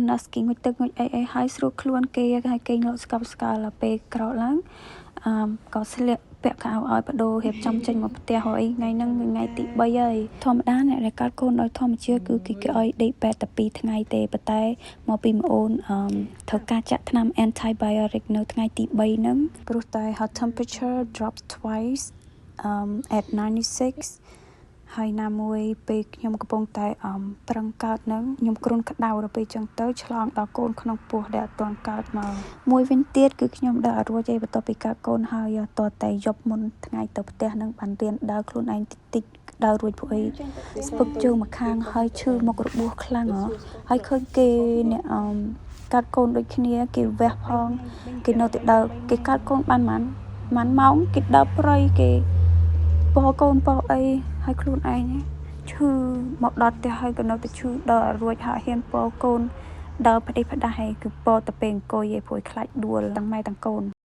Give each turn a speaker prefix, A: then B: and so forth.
A: nurse គេងូតទឹកងូតអីអីហើយស្រួលខ្លួនគេហើយគេងលក់ស្កប់ស្កល់ដល់ពេលក្រោកឡើងអឺក៏ស្លៀកពាក់ខោឲ្យបដូររៀបចំចេញមកផ្ទះហើយថ្ងៃហ្នឹងថ្ងៃទី3ហើយធម្មតាអ្នកដែលកើតកូនដោយធម្មជាតិគឺគេគេឲ្យដេកពេទ្យតែ2ថ្ងៃទេប៉ុន្តែមកពីប្អូនអឺត្រូវការចាក់ថ្នាំ antibiotic នៅថ្ងៃទី3ហ្នឹងព្រោះតែ her temperature dropped twice at 96ហើយណាមួយពេលខ្ញុំកំពុងតែអមប្រឹងកើតនឹងខ្ញុំគ្រុនក្តៅដល់ពេលចឹងទៅឆ្លងដល់កូនក្នុងពោះដែលអត់ទាន់កើតមកមួយវិញទៀតគឺខ្ញុំដើរអត់រួចទេបន្ទាប់ពីកើតកូនហើយតតែយប់មុនថ្ងៃទៅផ្ទះនឹងបានរៀនដើរខ្លួនឯងតិចតិចដើររួចព្រោះអីស្ពឹកជើងមកខាងហើយឈឺមុខរបួសខ្លាំងហ៎ហើយឃើញគេអ្នកអមកើតកូនដូចគ្នាគេវះផងគេនៅតែដើរគេកើតកូនបានប៉ុន្មានម៉ោងគេដើរព្រៃគេពកូនពកអីហើយខ្លួនឯងឈឺមកដល់ផ្ទះហើយក៏នៅតែឈឺដើរអត់រួចហើយហ៊ានពកូនដើរផ្ដេសផ្ដាស់ហើយគឺពតែពេលអង្គុយឯងព្រោះខ្លាចដួលទាំងម៉ែទាំងកូន។